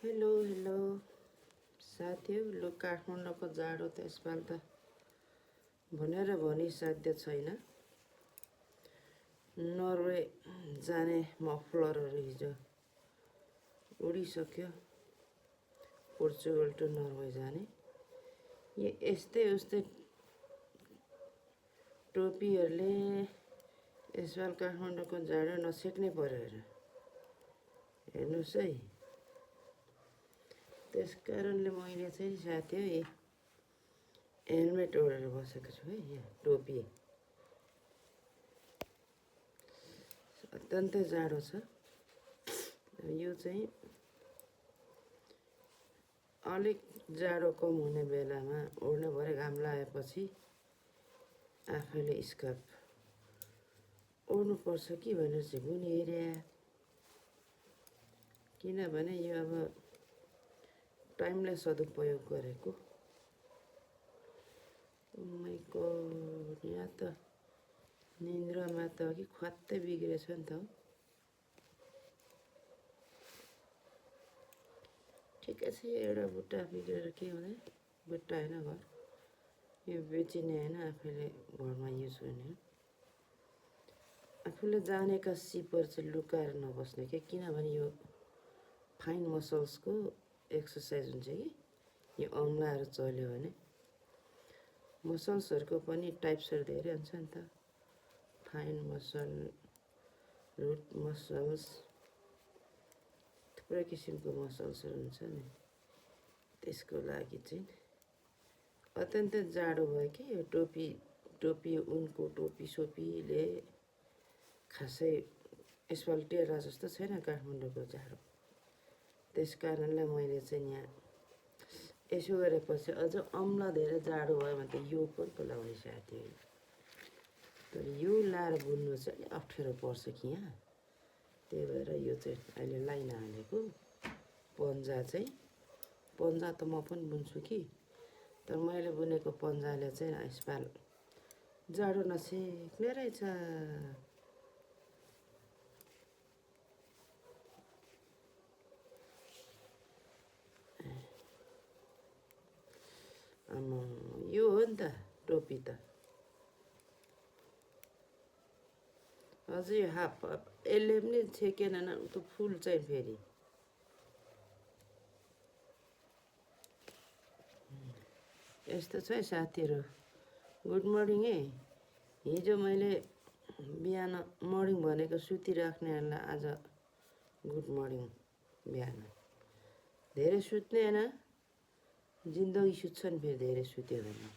Hello hello साथीहरू, लु काठमाडौँको जाडो त यसपालि त भनेर भनी साध्य छैन। नर्वे जाने मफलरहरू हिजो उडिसक्यो, पोर्चुगल टु नर्वे जाने। यस्तै उस्तै टोपीहरूले यसपालि काठमाडौँको जाडो नसेक्नै पर्यो हेर्नुहोस् है। त्यस कारणले मैले चाहिँ साथी हेलमेट ओढेर बसेको छु है। यहाँ टोपी अत्यन्तै जाडो छ। यो चाहिँ अलिक जाडो कम हुने बेलामा ओड्नु पऱ्यो। घाम लागेपछि आफैले स्कार्फ ओड्नुपर्छ कि भनेर चाहिँ गुनी हेरे। किनभने यो अब टाइमलाई सदुपयोग गरेको। यहाँ त निन्द्रामा त अघि ख्वात्तै बिग्रेछ नि त। ठिकै छ, एउटा बुट्टा बिग्रेर के हुँदैन, बुट्टा होइन घर। यो बेचिने होइन, आफैले घरमा युज गर्ने हो। आफूले जानेका सिपहरू चाहिँ लुकाएर नबस्ने क्या, किनभने यो फाइन मसल्सको एक्सर्साइज हुन्छ कि। यो औँलाहरू चल्यो भने मसल्सहरूको पनि टाइप्सहरू धेरै हुन्छ नि त। फाइन मसल, रुट मसल्स, थुप्रै किसिमको मसल्सहरू हुन्छ नि। त्यसको लागि चाहिँ अत्यन्तै जाडो भयो कि यो टोपी उनको टोपी सोपीले खासै यसपालि टेरा जस्तो छैन काठमाडौँको जाडो। त्यस कारणले मैले चाहिँ यहाँ यसो गरेपछि अझ औँला धेरै जाडो भयो भने त यो पनि पो लाउने साथी होइन। तर यो लाएर बुन्नु चाहिँ अलिक अप्ठ्यारो पर्छ कि यहाँ। त्यही भएर यो चाहिँ अहिले लाइन हालेको। पन्जा त म पनि बुन्छु कि, तर मैले बुनेको पन्जाले चाहिँ यसपालि जाडो नसेक्ने रहेछ। यो हो नि त टोपी त। अझै यो हाफ यसले पनि छेकेन न, त्यो फुल चाहिँ फेरि यस्तो छ है साथीहरू। गुड मर्निङ है। हिजो मैले बिहान मर्निङ भनेको सुतिराख्नेहरूलाई आज गुड मर्निङ। बिहान धेरै सुत्ने होइन, जिन्दगी सुत्छ नि फेरि धेरै सुत्यो भने।